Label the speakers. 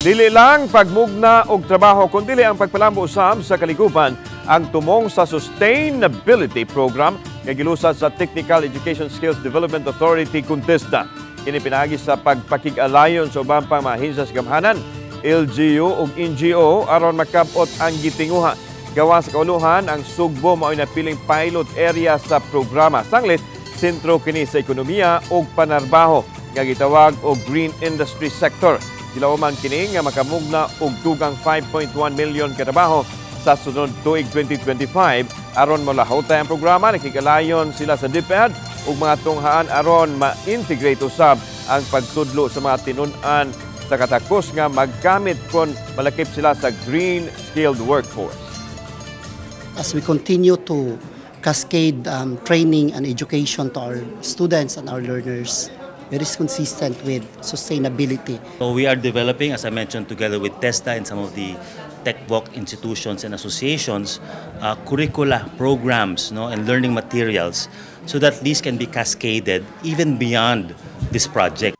Speaker 1: Dili lang pagmugna og trabaho kundi ang pagpalambo usab sa kaligupan ang tumong sa Sustainability Program nga gilusad sa Technical Education Skills Development Authority kun TESDA. Kini pinaagi sa pagpakig-alayon sa uban pang mga ahensya sa gamhanan, LGU ug NGO aron makab-ot ang gitinguha. Gawas sa kauluhan, ang Sugbo mao'y napiling pilot area sa programa. Sanglit, sentro kini sa ekonomiya ug panarbaho nga gitawag og green industry sector. Gilauman kini nga makamugna og dugang 5.1 million katrabaho sa sunod tuig 2025. Aron molahutay ang programa, nakig-alayon sila sa DepEd ug mga tunghaan aron ma-integrate usab ang pagtudlo sa mga tinun-an sa katakos nga magkamit kon malakip sila sa green skilled workforce.
Speaker 2: As we continue to cascade training and education to our students and our learners, it is consistent with sustainability.
Speaker 3: So we are developing, as I mentioned, together with TESDA and some of the TechVoc institutions and associations, curricula, programs, no, and learning materials so that these can be cascaded even beyond this project.